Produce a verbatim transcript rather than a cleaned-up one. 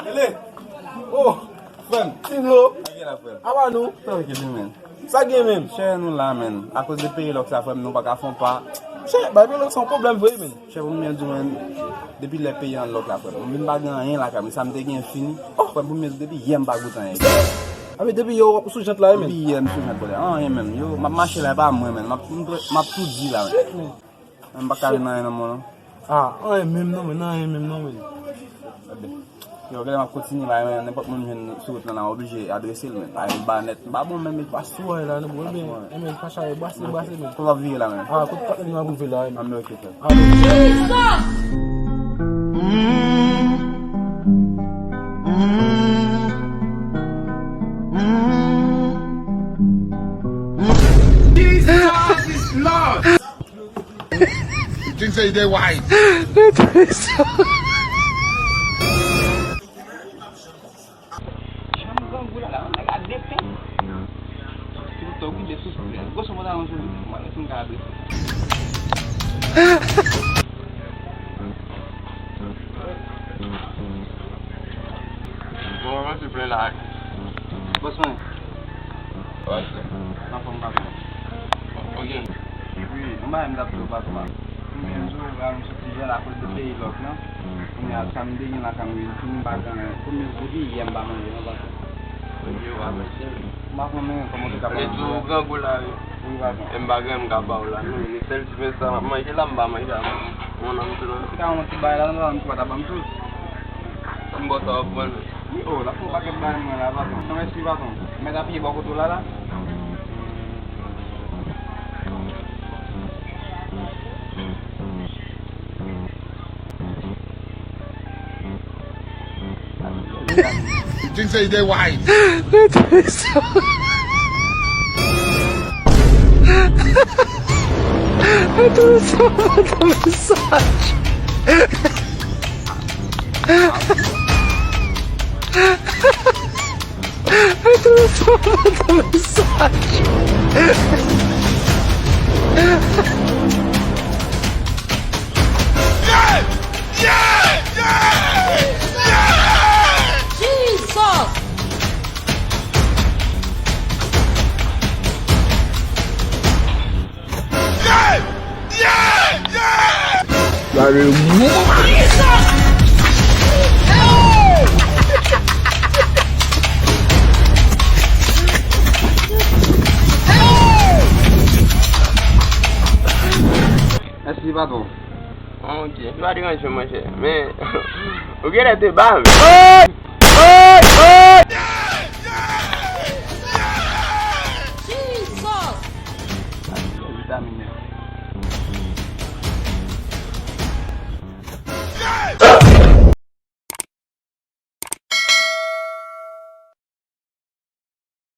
Ele! Oh! Frè m! Tinlo! Sa gen la, frè m? Apa nou? Trankil wi, men. Sa gen menm? Chè, nou la, men. Akoz de peyi lòk sa, frè m, nou pa ka fè yon pa. Chè, bay peyi lòk se yon pwoblèm vre, men. Chè, pou m byen di w, men, depi lè peyi an lòk la, frè m, m vin pa gen anyen lakay mwen. Sa m te gen fini. Oh! Frè m, pou m byen di w, depi yè m pa goute anyen. Amen, depi yè w sou jant la, men. Depi yè m sou jant, brother. Anyen menm. Yo, m ap mache la, e pa mwen, men. M ap, m ap tou di la, men. Shit, men. M pa ka nan anyen non, mon non. Ah, anyen menm non, men, nan anyen menm non, men. Yo, genlè m ap kontinye la, men nenpòt moun m jwenn sou wout lan, m oblije adrese l, men. Ay, m ba nèt, m pa bon menm, men. Pas sou anyen la, non, bon, men, men, pas sou anyen, brase, brase, men. Kote w ap vire la, men? Ah, kote patnè nou ap rive la, men. Ah, men, ok, frè. Ah, men. Jesus is Lord. You think say they wise? Chanm grangou la, la, nèg a depen. Tout tan w kite sou sou lè. Gwo son pantalon sou li. Mwen, si m ka adrese. Bon, mwen, siple la. Bòs mwen. Anfòm, patwon. Ok. Wi, yon bagay m t ap di w, patwon. M vin di w, m soti jèn akoz de peyi lòk lan. Kounye a, sa m te gen lakay mwen, m pa gen anyen. Premye jou depi yè m pa manje non, patwon. Ok, w ap manje. M pa konnen kòman w te ka manje. Ou grangou la, wi. Wi, patwon. E m pa gen, m ka ba w la, non. Sèl ti pèsè m ap manje la, m pa manje a. Mwen, nan m tou la. Ou te ka yon ti bagay la, non, m tou pa ta ban m tou. M bò sa w ap pran. Wi, o, l ap fè yon pakèt bagay mwen la, patwon. Non, mèsi, patwon. Mèt apiye bò kote w la, la. You think say they wise? Let me stop. Let me stop. Let me stop. Let me stop. Let me stop. Jesus! Mèsi, patwon. Ok, se pa deranje, monchè. Men, ou genlè te ba m.